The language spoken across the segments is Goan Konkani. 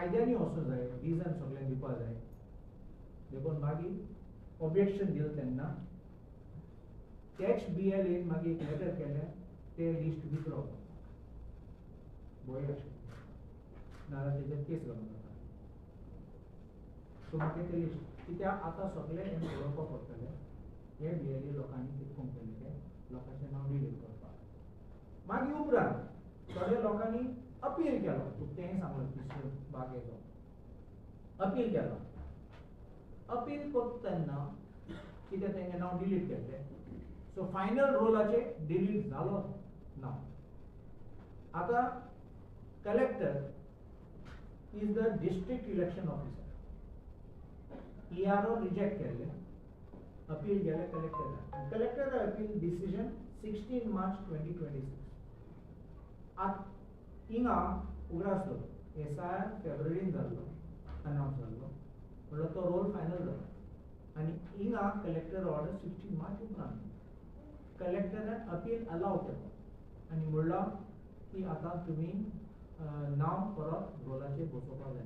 कायद्यांनी वचूंक जाय, रिजन सगळ्यांक दिवपा जाय. देखून मागीर ऑब्जेक्शन दिलें तेन्ना तेच बी एल एन मागीर एक लेटर केलें, ते लिस्ट विथड्रॉ भंय आशिल्लो, नाजाल्यार तेजेर केस घालूंक जाता. सो मागीर ते लिस्ट कित्याक आतां सगळें हें पळोवपाक पडटलें, हे बी एल ए लोकांनी कितें करून केलें तें लोकांचें नांव डिलीट करपाक. मागीर उपरांत थोड्या लोकांनी अपील केलो, तुका तेंय सांगलो तिसरो बागेचो अपील केलो. अपील करता तेन्ना कितें तेंगें नांव डिलीट केल्लें, सो फायनल रोलाचे डिलीट जालो नांव. आतां Collector is the district election officer. ERO reject केल्ले, अपील गेले कलेक्टराक. Collector appeal decision 16 March 2026. आतां हिंगा उगडास दवर, एस I R फेब्रुवारीन जाल्लो, अनावन्स जाल्लो, म्हणल्यार तो रोल फायनल जालो. आनी हिंगा कलेक्टर ऑर्डर 16 मार्च उपरांत कलेक्टरान अपील अलाव केलो आनी म्हणलां की आतां तुमी नांव परत रोलाचेर बसोवपाक जाय.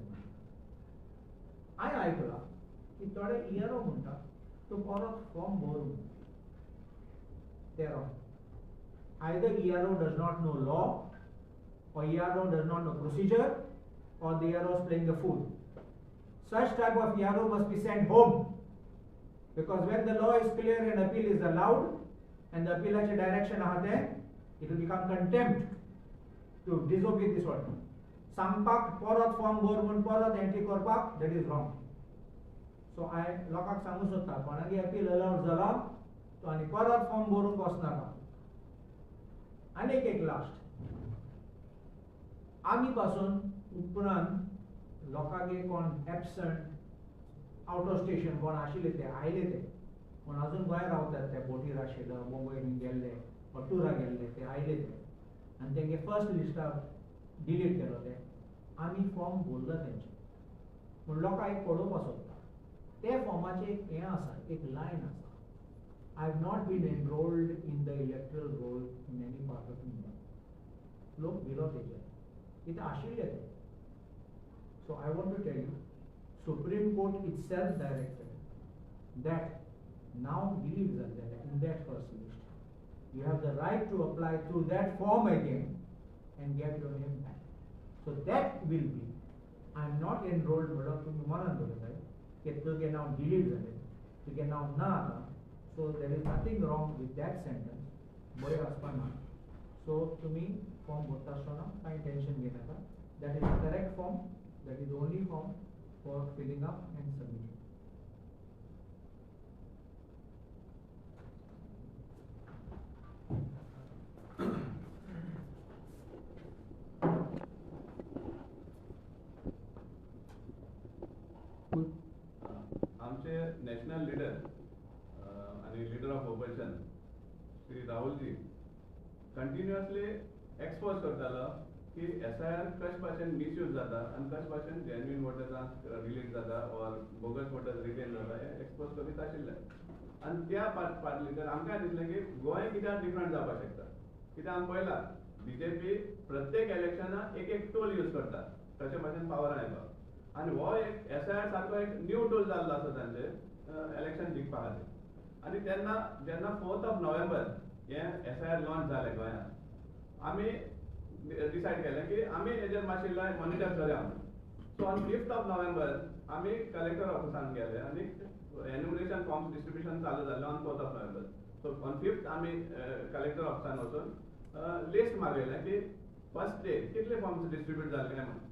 हांवें आयकलां की थोडे इयरो म्हणटा तूं परत फॉर्म भर तेरो. Either ERO does not know law, or ERO does not know procedure, or the ERO is playing the fool. Such type of ERO must be sent home, because when the law is clear and appeal is allowed, and the appealache direction आहा तें, it will become contempt to disobey this order. सांगपाक परत फॉर्म भर म्हूण परत एंट्री करपाक, that is wrong. सो हांवें लोकांक सांगूंक सोदता, कोणागे अपील अलावड जाला तो आनी परत फॉर्म भरूंक वचनाका. आनीक एक लास्ट, आमी पासून उपरांत लोकांगे कोण एबसंट आउट ऑफ स्टेशन कोण आशिल्ले ते आयले, ते कोण अजून गोंयांत रावतात, ते बोटीर आशिल्ले, मुंबय गेल्ले वा टुरा गेल्ले, ते आयले ते आनी तेंगे फर्स्ट लिस्टाक डिलीट केलो ते आमी फॉर्म भरलो तेंचे. पूण लोकांक एक पळोवपाक सोदता, ते फॉर्माचें एक हें आसा, एक लायन आसा, I have not been enrolled in the electoral roll in any part of India. लोक भिलो तेजेर कितें आशिल्लें तें. So I want to tell you, Supreme Court itself directed that now delete जाल्लें in that first list, you have the right to apply through that form again and get your name back. So that will be, I am not enrolled म्हणल्यार तुमी मनान दवरता की तुगे नांव डिलीट जालें, तुगे नांव ना आतां. So there is nothing wrong with that sentence, भंय आसपा ना. सो तुमी फॉर्म भरता आसतना कांय tension घेनाका. That is the correct form, that is only form for filling up and submitting. आमचे नॅशनल लिडर आनी leader of opposition Shri Rahulji continuously expose करतालो की एस I R कशे भाशेन मिसयूज जाता आनी कशे भाशेन जेन्युइन वोटर्सांक डिलीट जाता ऑर बोगस वोटर्स रिटेन जाता हें एक्सपोज करीत आशिल्लें. आनी त्या पाटली तर आमकां दिसलें की गोंय कित्याक डिफरंट जावपाक शकता, कित्याक आमी पळयलां बी जे पी प्रत्येक इलेक्शनाक एक एक टूल यूज करता कशे भाशेन पावरान येवपाक. आनी हो एक एस I R सारको एक न्यू टूल जाल्लो आसा तांचे इलेक्शन जिखपा खातीर. आनी तेन्ना जेन्ना 4 नोव्हेंबर हें एस I R launch जालें गोंयांत, आमी डिसायड केलें की आमी हेजेर मातशें मॉनिटर करया म्हणून. सो ऑन 5 नोव्हेंबर आमी कलेक्टर ऑफिसान गेले आनी एन्युमरेशन फॉर्म्स डिस्ट्रिब्युशन चालू जालें ऑन 4 नोव्हेंबर. सो ऑन 5 आमी कलेक्टर ऑफिसान वचून लिस्ट मागयलें की फर्स्ट डे कितले फॉर्म्स डिस्ट्रिब्यूट जाले काय म्हणून.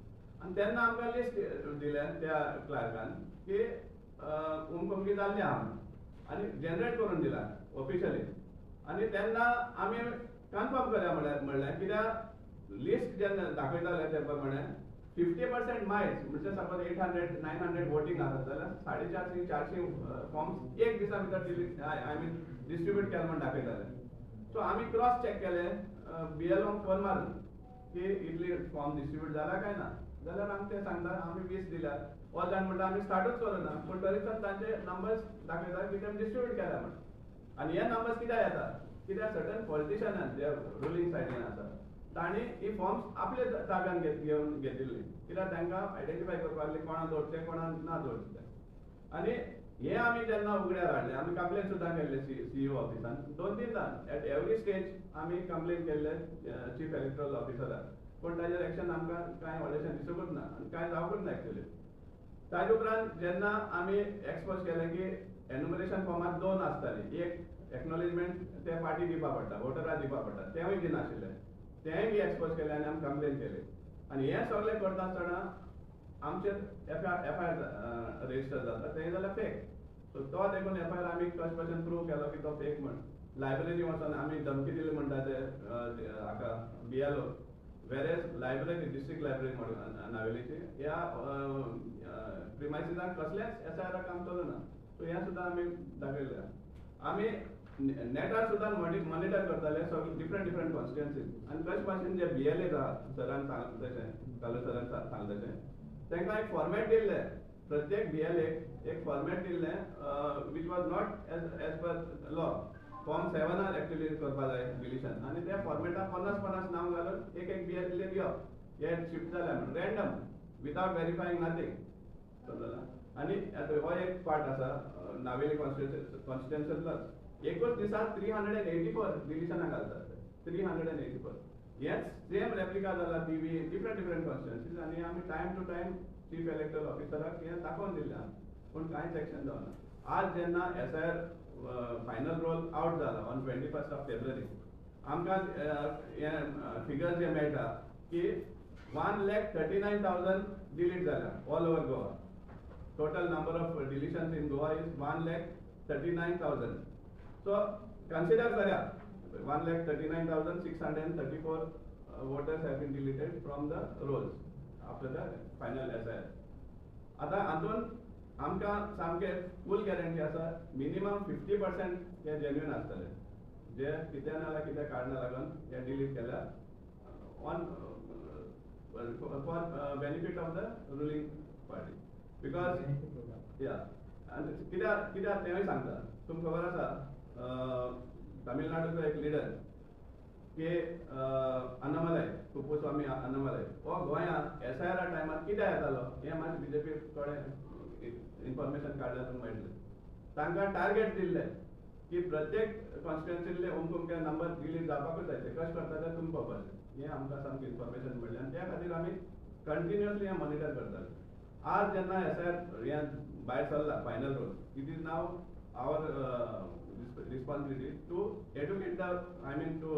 आनी तेन्ना आमकां लिस्ट दिलें त्या क्लार्कान की अमकी अमकी जाल्ली आहा म्हणून आनी जनरेट करून दिला ऑफिशियली. आनी तेन्ना आमी कन्फर्म करया म्हणलें कित्याक लिस्ट जेन्ना दाखयताले ते प्रमाणे 50% मायल्स म्हणजे सपोज 800 900 वोटींग आसत जाल्यार 450 400 फॉर्म्स एक दिसा भितर डिलीट I mean distribute केले म्हण दाखयताले. सो आमी क्रॉस चॅक केले बी एल ओंक फोन मारून की इतली फॉर्म डिस्ट्रिब्यूट जाला काय ना, जाल्यार आमकां ते सांगता आमी 20 दिल्यात हो जाण म्हणटा आमी स्टार्टूच करूं ना, पूण तरी सुद्दां तांचे नंबर्स दाखयता की ते डिस्ट्रिब्यूट केल्या म्हण. आनी हे नंबर्स कित्याक येता, कित्याक सर्टन पॉलिटिशनान जे रुलींग सायडीन आसा तांणी ही फॉर्म्स आपले ताब्यान घेवन घेतिल्ली, कित्याक तांकां आयडेंटिफाय करपाक लागले कोणाक दवरचें कोणाक ना दवरचें. आनी हे आमी जेन्ना उगड्यार हाडले, आमी कंप्लेन सुद्दां केल्ले सीईओ ऑफिसान 2-3 दां, एट एवरी स्टेज आमी कंप्लेन केल्ले चीफ इलेक्टोरल ऑफिसराक, पूण ताजेर एक्शन आमकां कांय व्हडलेशें दिसूंकच ना आनी कांय जावंकच ना एक्चुअली. ताजे उपरांत जेन्ना आमी एक्सपोज केलें की एनुमरेशन फॉर्मात 2 आसताली, एक एक्नॉलेजमेंट ते पार्टी दिवपा पडटा, वोटराक दिवपा पडटा, तेंवूय दिनाशिल्लें, तेंय बी एक्सपोज केलें आनी आमी कंप्लेन केली. आनी हें सगळें करता आसतना आमचेर एफआयआर रजिस्टर जाता, तें जाल्यार फेक. सो तो देखून एफआयआर आमी कशें भशेन प्रूव केलो की तो फेक म्हण. लायब्ररी वचोन आमी धमकी दिली म्हणटा ते हाका BLO, whereas library district library म्हणून नावेलीची ह्या प्रिमायसिसाक कसलेंच एसआयआर काम चलना. सो हें सुद्दां आमी दाखयलें. आमी नेटार सुद्दां मॉनिटर करताले सगळे डिफरंट डिफरंट कॉन्स्टिट्युएन्सीज, आनी कशे भाशेन जे बीएलए आहा सरान सांगलें तशें, कालू सरान सांगलें तशें, तांकां एक फॉर्मेट दिल्लें, प्रत्येक बीएलए एक फॉर्मेट दिल्लें which was not as per law. Form 7 actually करपा जाय डिलिशन, आनी त्या फॉर्मेटाक 50-50 नांव घालून एक एक बीएलए दिवप, हे शिफ्ट जाल्या म्हणून रॅन्डम विदावट वेरीफाईंग नथींग, समजला. आनी आतां हो एक पार्ट आसा नावेली कॉन्स्टिट्युएन्सींतलोच, एकूच दिसा 384 डिलिशनां घालतात, 384. हेच सेम रेप्लिका जाला टीवी डिफरंट डिफरंट कॉन्स्टिट्युएन्सीज, आनी आमी time to time chief electoral ऑफिसराक हें दाखोवन दिल्लें, पूण कांयच एक्शन जावना. आज जेन्ना एसआयआर फायनल रोल आवट जाला ऑन 21 फेब्रुवारी, आमकां हे फिगर जे मेळटा की 1,39,000 डिलीट जाल्या all over Goa. Total number of deletions in Goa is 1,39,000. So consider करा 1,39,634 voters have been deleted from the rolls after the final SIR. आतां हातून आमकां सामकें फूल गॅरंटी आसा मिनिमम 50% हे जेन्युइन आसतले, जे कित्या ना जाल्यार कितें कारणां लागून हे डिलीट केल्या on for benefit of the ruling party. Because या आनी कित्याक कित्याक तेंवूय सांगता, तुमकां खबर आसा तामिळनाडूचो एक लिडर के अन्नामलय, कुप्पुस्वामी अन्नामलय, हो गोंयांत एसआयआर टायमार कित्याक येतालो हें मात बीजेपी कडेन इन्फॉर्मेशन काडल्यार तुमकां मेळटलें. तांकां टार्गेट दिल्लें की प्रत्येक कॉन्स्टिट्युएन्सींतले अमके अमके नंबर डिलीट जावपाकूच जाय, ते कशें करता तें तुमकां खबर, हें आमकां सामकें इन्फॉर्मेशन मेळ्ळें आनी त्या खातीर आमी कंटिन्युअसली हें मॉनिटर करताले. आज जेन्ना एसआयआर हें भायर सरला final roll, it is now our responsibility to educate the, I mean to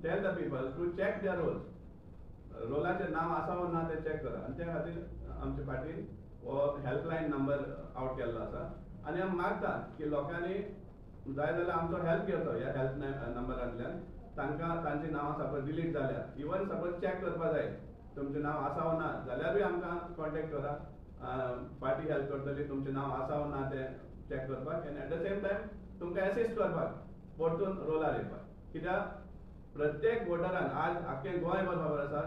tell the people to check their rolls, रोलाचें नांव आसा वो ना तें चॅक करा. आनी त्या खातीर आमचे पार्टीन हो हेल्पलायन नंबर आवट केल्लो आसा आनी आमी मागता की लोकांनी जाय जाल्यार आमचो हेल्प घेवचो ह्या हेल्प नंबरांतल्यान, तांकां तांची नांवां सपोज डिलीट जाल्या, इवन सपोज चॅक करपा जाय तुमचें नांव आसा वो ना जाल्यारूय आमकां कॉन्टेक्ट करा, पार्टी हेल्प करतली तुमचें नांव आसा वो ना तें चॅक करपाक, आनी एट the same time तुमकां एसिस्ट करपाक परतून रोलार येवपाक. कित्याक प्रत्येक वोटरान आज आख्खें गोंयभर खबर आसा,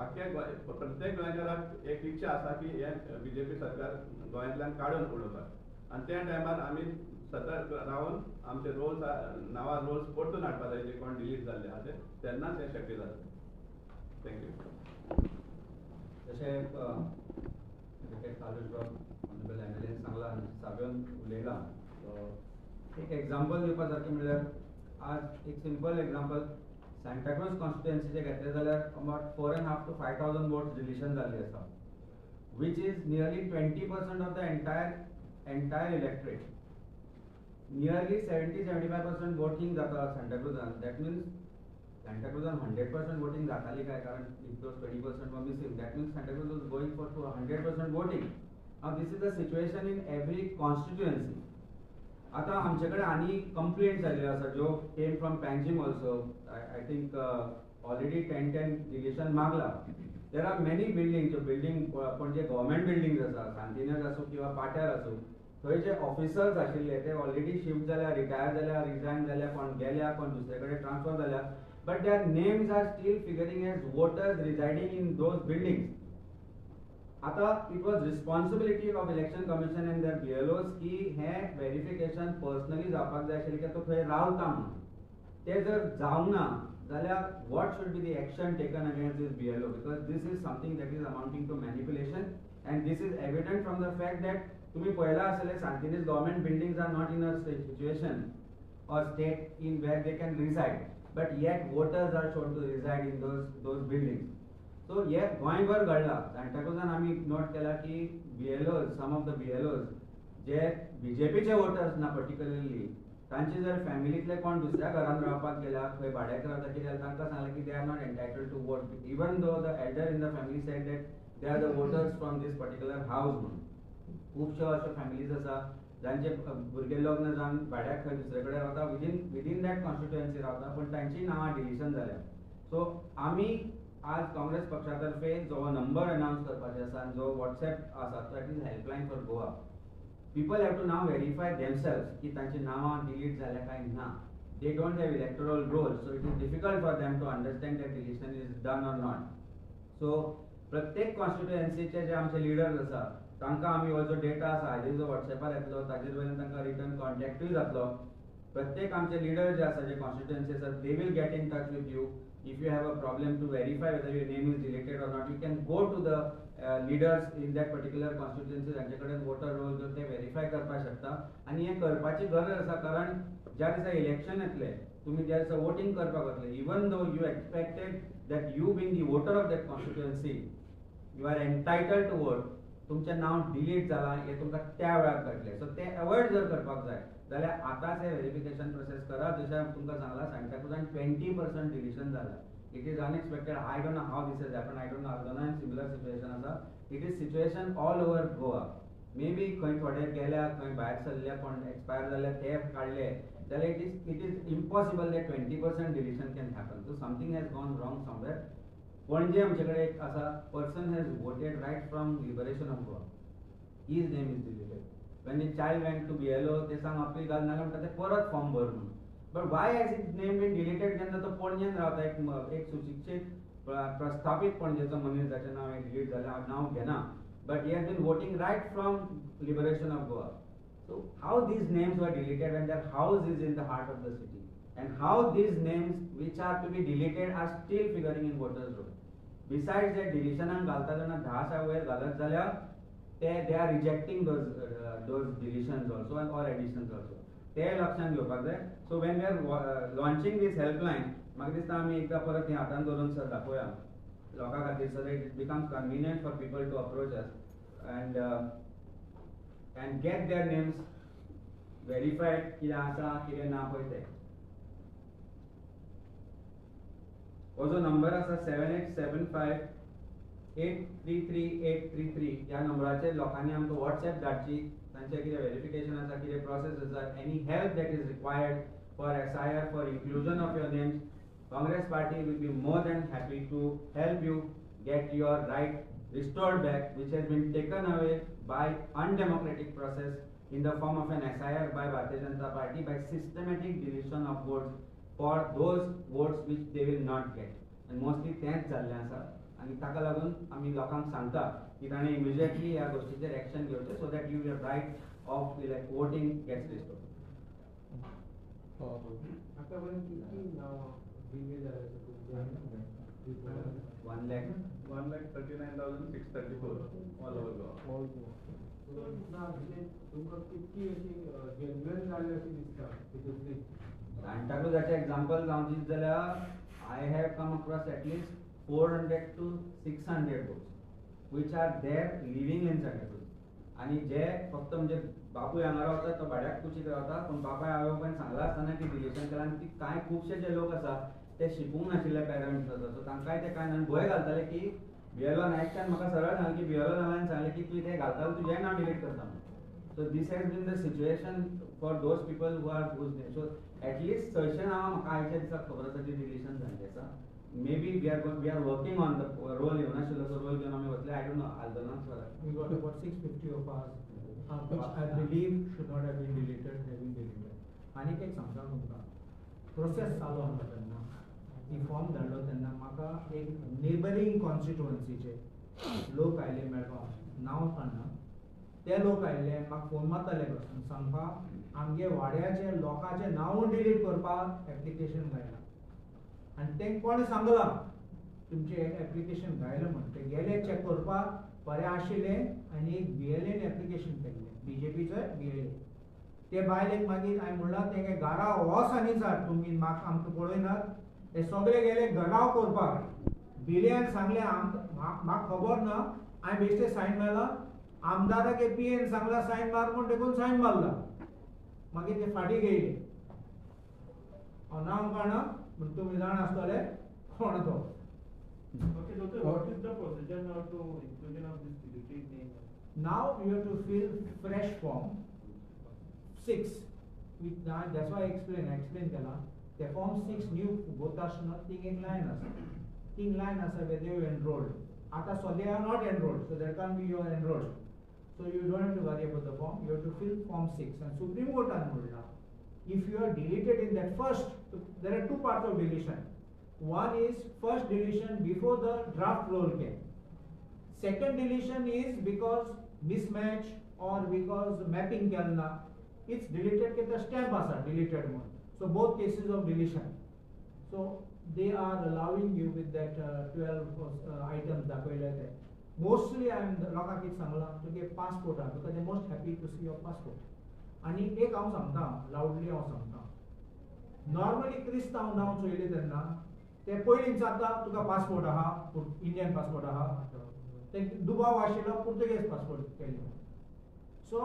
आख्खे गोंय प्रत्येक गोंयकाराक एक इच्छा आसा की हें बीजेपी सरकार गोंयांतल्यान काडून उडोवपाक, आनी त्या टायमार आमी सतर्क रावन आमचे रोल्स नांवां रोल्स परतून हाडपा जाय जे कोण डिलीट जाल्ले आहा ते, तेन्नाच हें शक्य जातलें. Thank you. जशें एडवोकेट कालूश बाब ऑनरेबल एमएलएन सांगलां आनी साव्योन उलयलां, एक एग्जाम्पल दिवपा सारकें म्हणल्यार आज एक सिंपल एग्जाम्पल सांताक्रूज कॉन्स्टिट्युएन्सीचें घेतलें जाल्यार about 4,500 to 5,000 votes deletion जाल्ली आसा, which is nearly 20% of the entire electorate. Nearly 70-75% voting जाता सांताक्रूजान. That means सांताक्रूजान 100% voting जाताली काय, कारण if those 20% were missing, that means Santacruz was going for 100% voting. Now this is the situation in every constituency. आतां आमचे कडेन आनी कंप्लेंट्स आयिल्ल्यो आसा ज्यो came from Panjim also. I think already 10-10 deletion मागला. There are many building, ज्यो बिल्डींग पणजे गव्हर्मेंट बिल्डींग्स आसा, सांतिनेज आसूं किंवा पाट्यार आसूं, थंय जे ऑफिसर्स आशिल्ले ते ऑलरेडी शिफ्ट जाल्या, रिटायर जाल्या, रिजायन जाल्या, कोण गेल्या, कोण दुसरे कडेन ट्रान्सफर जाल्या, but their names are still figuring as voters residing in those buildings. आतां it was responsibility of election commission and their BLOs की हें वेरिफिकेशन पर्सनली जावपाक जाय आशिल्लें की तो थंय रावता म्हणून. तें जर जावंक ना जाल्यार what should be the action taken against this BLO, because this is something that is amounting to manipulation and this is evident from the fact that तुम्ही पळयलां आसतलें Santinez government buildings are not in a situation or state in where they can reside, but yet voters are shown to reside in those buildings. So हे गोंयभर घडलां. सांताक्रुजान आमी नोट केला की BLOs, some of the BLOs जे बीजेपीचे वोटर्स ना पर्टिक्युलरली, तांचे जर फॅमिलींतले कोण दुसऱ्या घरान रावपाक गेला, खंय भाड्याक रावता कितें जाल्यार तांकां सांगलें की they are not entitled to vote, even though the elder in the family said that they are the voters from this particular house म्हणून. खुबश्यो अश्यो फॅमिलीज आसा जांचे भुरगे लग्न जावन भाड्याक खंय दुसरे कडेन रावता, विदीन that constituency रावता, पूण तांची नांवां डिलिशन जाल्या. सो आमी आज काँग्रेस पक्षा तर्फे जो नंबर अनावन्स करपाचे आसा आनी जो वॉट्सएप आसा that is helpline for Goa. People have to now verify themselves की तांची नांवां डिलीट जाल्या काय ना. They don't have electoral roll, so it is difficult for them to understand that deletion is done or not. So प्रत्येक कॉन्स्टिट्युएन्सीचे जे आमचे लिडर्स आसा तांकां आमी हो जो डेटा आसा हाजेर जो वॉट्सएपार येतलो ताजेर वयल्यान तांकां रिटर्न कॉन्टॅक्टूय जातलो. प्रत्येक आमचे लिडर जे आसा, जे कॉन्स्टिट्युएन्सी आसा, they will get in touch with you. If you have a problem to verify whether your name is deleted or not, you can go to the leaders in that particular constituency, तांचे कडेन वोटर रोल घेवन ते व्हेरीफाय करपाक शकता. आनी हें करपाची गरज आसा, कारण ज्या दिसा इलेक्शन येतलें तुमी ज्या दिसा वोटींग करपाक वतले, even though you expected that you being the voter of that constituency you are entitled to vote, तुमचें नांव डिलीट जालां हें तुमकां त्या वेळार कळटलें. सो तें अवॉयड जर करपाक जाय जाल्यार आतांच हें व्हेरिफिकेशन प्रोसेस करा. जशें तुमकां सांगलां सांताक्रुजान 20% डिलिशन जालां. It is unexpected. I don't know how this has happen. I don't know, आल्दोनान similar situation आसा. It is situation all over Goa. Maybe खंय थोडे गेल्या, खंय भायर सरल्या, कोण एक्सपायर जाल्या ते काडले जाल्यार it is impossible that 20% deletion can happen. So something has gone wrong somewhere. Panaji आमचे कडेन एक आसा, person has voted right from liberation of Goa, his name is deleted. When the child went to BLO, ते सांग अपील घाल नाल्यार म्हणटा ते परत फॉर्म भर म्हणून. But why has his name been deleted जेन्ना तो पणजेन रावता, एक सुशिक्षीत प्रस्थापीत पणजेचो मनीस जाचें नांव हें डिलीट जालें, हांव नांव घेना, but he has been voting right from liberation of Goa. So how these names were deleted when their house is in the heart of the city, and how these names which are to be deleted are still figuring in voters roll. Besides that, डिलिशनाक घालता तेन्ना 10 वयर घालत जाल्यार ते they are rejecting those deletions also and or additions also. ते लक्षांत घेवपाक जाय. So when we are launching this helpline, म्हाका दिसता आमी एकदां परत हें हातान धरून सर दाखोवया लोकां खातीर, so that it becomes convenient for people to approach us and get their names verified, कितें आसा कितें ना पळय तें. हो जो नंबर आसा 7875833833, ह्या नंबराचेर लोकांनी आमकां वॉट्सएप धाडची, तांचें कितें व्हेरिफिकेशन आसा, कितें प्रोसेस आसा, any help that is required for SIR, for inclusion of your names, Congress party will be more than happy to help you get your right restored back, which has been taken away by undemocratic process in the form of an SIR by Bharatiya Janata Party by systematic deletion of votes for those votes which they will not get. And mostly तेंच जाल्लें आसा आनी ताका लागून आमी लोकांक सांगता की ताणें इमिजिएटली ह्या गोश्टीचेर एक्शन घेवचें, so that your right of voting gets restored. आतापर्यंत कितली नांवां डिलीट जाल्या? 1,39,634 all over Goa. All Goa. So ना म्हणजे तुमकां कितकी अशी जेन्युइन जाली अशी दिसता तितूंतली? सांताक्रुजाचें एग्जाम्पल जावं दीत जाल्यार I have come across at least 400 to 600 votes which are there living in Santacruz. आनी जे फक्त म्हणजे बापूय हांगा रावता तो भाड्याक कुशीक रावता, पूण बापाय आवय बापायन सांगलां आसतना की डिलिशन केलां, आनी ती कांय खुबशे जे लोक आसा ते शिकूंक नाशिल्ले पेरंट्स आसा, सो तांकांय ते कांय जाण भंय घालताले की बीएलओ नायकच्यान म्हाका सरळ सांगलें की बीएलओ नाल्यान सांगलें की तूं तें घालता तुजेंय नांव डिलीट करता म्हणून. So this has been the situation for those people who are whose name. So at least 600 नांवां म्हाका आयच्या दिसाक खबर आसा जी डिलिशन जाल्ली आसा. Maybe we are working on the roll येवनाशिल्लो, so role घेवन आमी वतले. I don't know, आल्दोनाक sir. We got about 650 of ours, which I believe should not have been deleted, have been deleted. आनीक एक सांगता तुमकां, प्रोसेस चालू आसलो तेन्ना, ती फॉर्म धाडलो तेन्ना म्हाका एक नेबरींग कॉन्स्टिट्युअन्सीचे लोक आयले मेळपाक, नांव काडना, ते लोक आयिल्ले म्हाका फोन मारताले बसून सांगपाक आमगे वाड्याचे लोकांचें नांव डिलीट करपाक एप्लिकेशन घायलां. आनी तेंकां कोणें सांगलां तुमचें एप्लिकेशन घायलें म्हण, ते गेले चॅक करपाक बरें आशिल्लें आनी एक बीएलएन एप्लिकेशन केल्लें, बीजेपीचो बीएलए. ते बायलेक मागीर हांवें म्हणलां तेंगे घरा वच आनी सर तुमी म्हाका आमकां पळयनात. ते सगळे गेले घराव करपाक. बिलियान सांगलें म्हाका खबर ना, हांवें बेश्टे सायन मारला. आमदाराक पीएन सांगला सायन मार म्हूण, देखून सायन मारला. मागीर ते फाटीं गेले. हांव नांव काडना पूण तुमी जाण आसतले कोण तो. Okay, doctor, what is the procedure now to inclusion of this deleted name? Now you have to fill fresh form 6 with that's why I explain केला. ते फॉर्म 6 न्यू भरता आसतना तींग एक लायन आसा, तीन लायन आसा whether you enrolled. आतां सद्या are not enrolled, so that can be you are enrolled, so you don't have to worry about the form. You have to fill form 6. आनी सुप्रीम कोर्टान म्हणलां if you are deleted in that first, there are two parts of deletion. One is first deletion before the draft roll came. Second deletion is because mismatch or because mapping केलना, it's deleted K the stamp आसा deleted म्हूण. So both cases of deletion. So they are allowing you with that 12 items दाखयले ते. Mostly I am लोकांक कितें सांगलां तुगे passport आहा, because they most happy to see your passport. आनी एक हांव सांगता लावडली, हांव सांगता नॉर्मली क्रिस्तांव नांव चोयलें तेन्ना ते पयलीं विचारता तुका पासपोर्ट आहा, इंडियन पासपोर्ट आहा. ते दुबाव आशिल्लो पुर्तुगेज पासपोर्ट केल्लो. So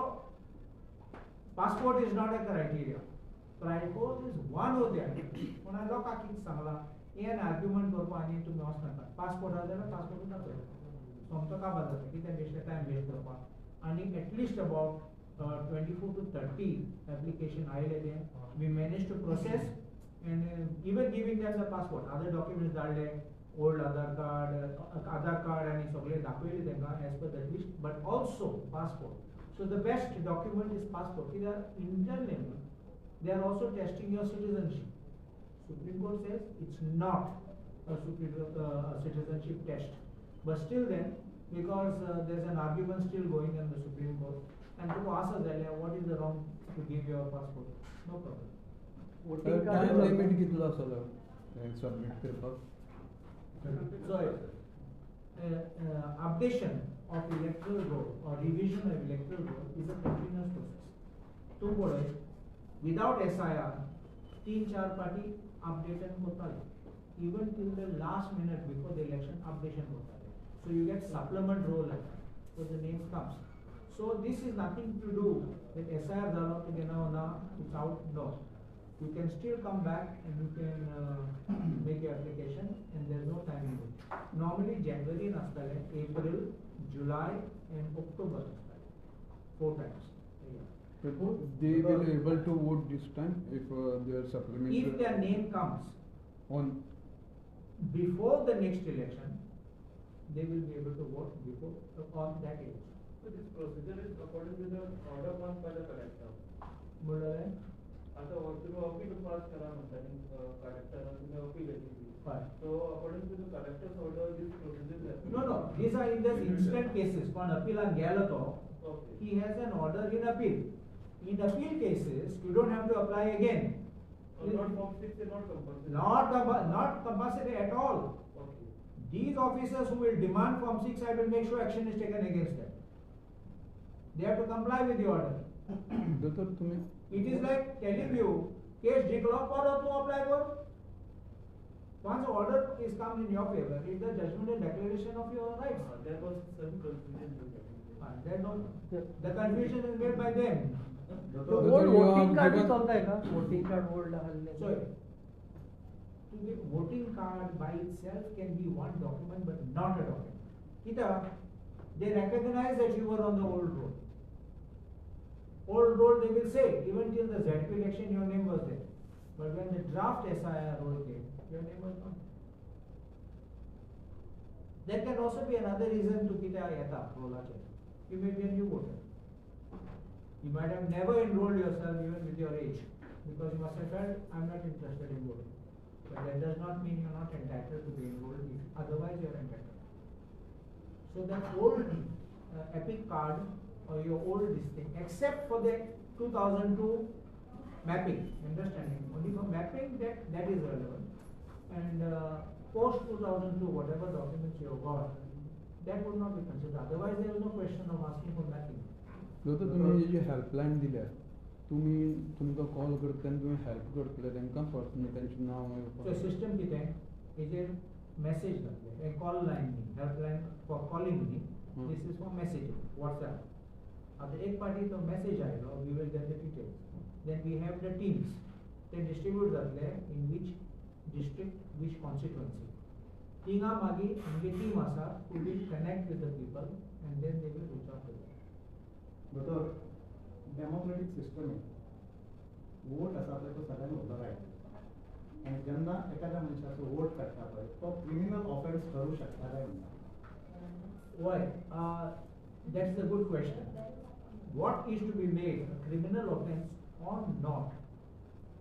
passport is not a criteria, passport is one of the item. पूण हांवें लोकांक कितें सांगलां हें आर्ग्युमेंट करपा आनी तुमी वचनाका. पासपोर्ट आसा जाल्यार पासपोर्टूच दाखय, सोमतो काबार जाता, कितें बेश्टें टायम वेस्ट करपाक. आनी at least about 24 to 30 application आयले ते we manage to process and even giving them the passport, other documents धाडले, old Aadhaar card, Aadhaar card आनी सगळे दाखयले तांकां as per the list, but also passport. So the best document is passport. कित्याक internally they are also testing your citizenship. Supreme Court says it's not a citizenship test, but still then because there is an argument still going in the Supreme Court. And तुका आसा जाल्यार what is the wrong to give your passport? No problem. Time limit कितलो आसलो सबमीट करपाक? So updation of electoral roll or revision of electoral roll is a continuous process. तूं पळय विदाउट SIR 3-4 पाटी अपडेशन करताले, even till the last minute before the election updation करताले. So you get supplement roll, so the names comes. So this is nothing to do with SIR जालो तुगे नांव ना, it's out, no. You can still come back and you can make your application and there is no time limit. Normally January आसताले, April, July and October आसताले, 4 times a year. They will be able to vote this time if their supplementary. If their name comes on before the next election, they will be able to vote before on that election. So this procedure is according to the order passed by the collector. म्हणलें आता तुम्ही अपील पास करा म्हणता कलेक्टरान, तुम्ही अपील केली. So according to the collector's order this procedure. No, no, these are in this instant cases. कोण अपीलान गेलो तो he has an order in appeal. In appeal cases you don't have to apply again. Not form 6 is not compulsory. Not compulsory at all. Okay. These officers who will demand form 6, I will make sure action is taken against them. They have to comply with the order. It is like telling you, case जिंकलो परत तूं apply कर. Once the order is come in your favor, it's the judgment and declaration of your rights. There was some confusion. There no, the confusion is made by them. Old voting card चलता का? Voting card old आहले. Sorry, to the voting card by itself can be one document, but not a document. कित्याक? They recognize that you were on the old roll. Old roll, they will say, even till the ZP election, your name was there. But when the draft SIR roll came, your name was not there. There can also be another reason to कित्या येता रोलाचेर. You may be a new voter. You might have never enrolled yourself even with your age, because you must have felt, I'm not interested in voting. But that does not mean you're not entitled to be enrolled, if otherwise you're entitled. So that old EPIC card or your old this thing, except for the 2002 mapping, understanding, only for mapping that is relevant. And post 2002, whatever documents you have got, that would not be considered. Otherwise, there is no question of asking for mapping. दोतोर, तुमी जी हेल्पलायन दिल्या, तुमी तुमकां कॉल करतले आनी तुमी हेल्प करतले तांकां पर्सनल तेंचें नांव सो सिस्टम कितें, हेजेर मॅसेज घातले, हे कॉल लायन न्ही, हेल्पलायन फॉर कॉलिंग न्ही, this is for messaging WhatsApp. आतां एक पाटी तो मॅसेज आयलो, we will get the details, then we have the teams, ते डिस्ट्रिब्यूट जातले in which district, which constituency. थिंगा मागीर आमगे टीम आसा who will connect with the people and then they will reach out to them. दोतोर, डेमोक्रेटीक सिस्टम वोट आसा पळय तो सगळ्यांक व्हडलो रायट, आनी जेन्ना एखाद्या मनशाचो वोट काडटा पळय तो क्रिमिनल ऑफेन्स करूं शकता काय म्हणटा? वय, that's a good question. What is to be made a criminal offence or not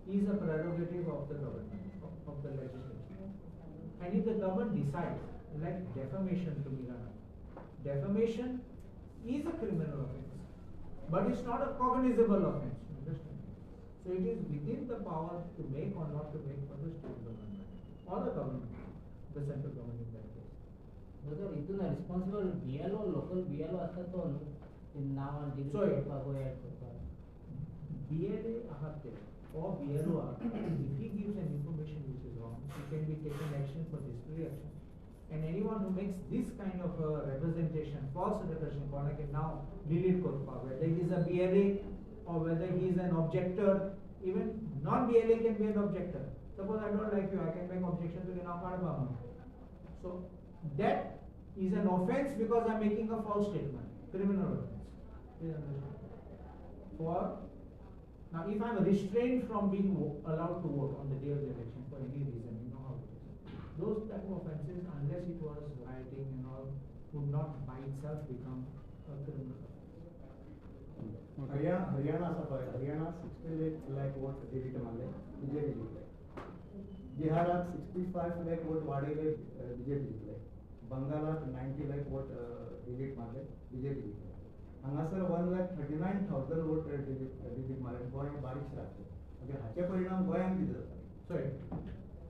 is a prerogative of the government, of the legislature. And if the government decides, like defamation to Milana, defamation is a criminal offense, but it's not a cognizable offense, you understand? So it is within the power to make or not to make for the state government or the government, the central government in that case. Brother, itun responsible BLO, local BLO asta to नांव delete करपाक add करपाक. BLA आहात ते or BLO आहात, if he gives an information which is wrong, he can be taken action for disciplinary action. And anyone who makes this kind of a representation, false representation, कोणाके नांव delete करपाक, whether he is a BLA or whether he is an objector, even non-BLA can be an objector. Suppose I don't like you, I can make objection to नांव काडपा म्हणून. So that is an offense because I am making a false statement, criminal offense. Please understand. For now, if I am restrained from being allowed to vote on the day of the election for any reason, you know how it is. Those type of offenses, unless it was rioting and all, would not by itself become a criminal offense. Haryana आसा पळय, हरियाणा 68 लाख वोट डिलीट मारले, बीजेपी जिखले. बिहाराक 65 लाख वोट वाडयले, बीजेपी जिखले. बंगालाक 90 लाख वोट डिलीट मारले, बीजेपी जिखले. हांगासर 1,39,000 वोट डिलीट मारले, गोंय बारीक रावले. मागीर हाचे परिणाम गोंयांत कितें जाता? सॉरी,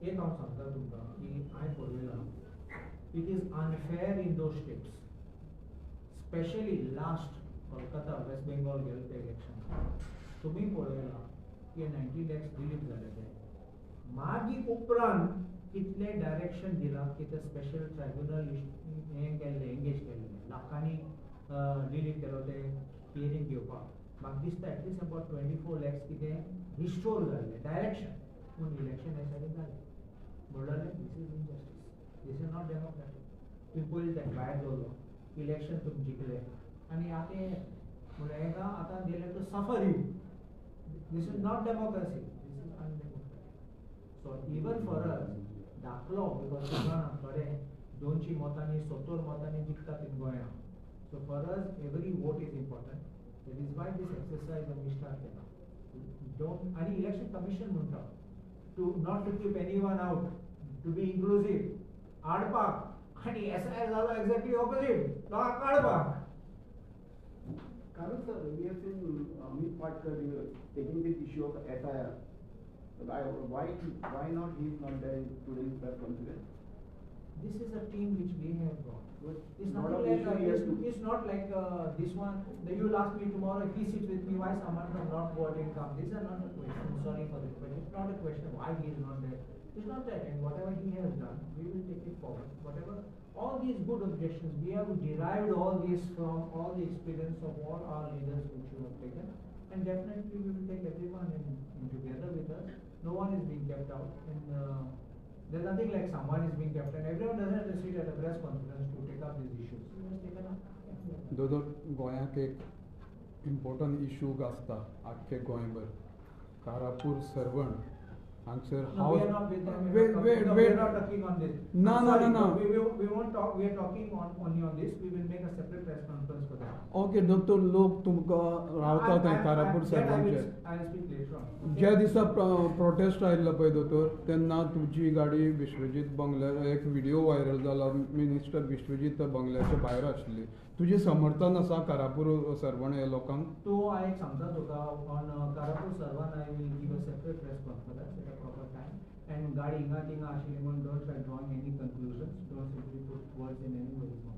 एक हांव सांगता तुमकां की हांवें पळयलां, it is unfair in those states, specially last Kolkata, West Bengal गेले ते इलेक्शन, तुमी पळयलां की 90 लॅक्स डिलीट जाले ते. मागीर उपरांत कितले डायरेक्शन दिलां की ते स्पेशल ट्रायब्युनल हें केल्लें, एंगेज केल्लें, लाखांनी डिलीट केलो ते हियरींग घेवपाक. म्हाका दिसता एटलिस्ट अबावट 24 लॅक्स कितें रिस्टोर जाल्लें डायरेक्शन, पूण इलेक्शन हे सायडीन जालें. म्हणल्यार this is injustice, this is not democratic. तुमी पयलीं ताका भायर दवरलो, इलेक्शन तुमी जिखले आनी आतां हें म्हणल्यार हेका आतां they have to suffer you. This is not democracy, this is undemocratic. So even for us धाकलो, because तुमकां थोडे 200 मतांनी 70 मतांनी जिखतात इन गोंया. So for us every vote is important. That is why this exercise आमी स्टार्ट केला. Don't, आनी इलेक्शन कमिशन म्हणटा to not to keep anyone out, to be inclusive, हाडपाक, आनी एसआय जालो एक्झॅक्टली ऑपोजीट, लोकांक काडपाक. Carlos sir, we have seen Amit Patkar taking this issue of SIR. Why not he is not there in today's press conference? This is a team which we have got. It's not like it's not like this one. You will ask me tomorrow if he sits with me, why someone from North Goa didn't come? These are not a question. Sorry for the question. It's not a question why he is not there. It's not that. And whatever he has done, we will take it forward. Whatever, all these good objections, we have derived all these from all the experience of all our leaders which you have taken, and definitely we will take everyone in together with us. No one is being kept out, and there's nothing like someone is being kept, and everyone doesn't have to sit at a press conference to take up these issues. It was taken up. दोदो, गोंयाक एक इम्पोर्टंट इशू गाजता आख्खे गोंयभर, कारापूर सर्वण हांगसर. No, we are not with them. Wait, wait, no, wait. We are not talking on this. No, no, sorry, no, no. We won't talk. We are talking on only on this. We will make a separate press conference for that. Okay, दोतोर, लोक तुमकां रावता थंय Karapur सर्वणचेर. I will speak later on. ज्या दिसा प्रोटेस्ट आयिल्लो पळय दोतोर, तेन्ना तुमची गाडी विश्वजीत बंगल्यार, एक व्हिडिओ व्हायरल जाला, मिनिस्टर विश्वजीत बंगल्याच्या भायर आशिल्ली. तुजें समर्थन आसा कारापूर सर्वण ह्या लोकांक? तो हांव एक सांगता तुका, on Karapur Sarvan I will give a separate press conference at a proper time. And गाडी हिंगा थिंगा आशिल्ली म्हणून don't try drawing any conclusions, don't simply put words in anybody's mouth.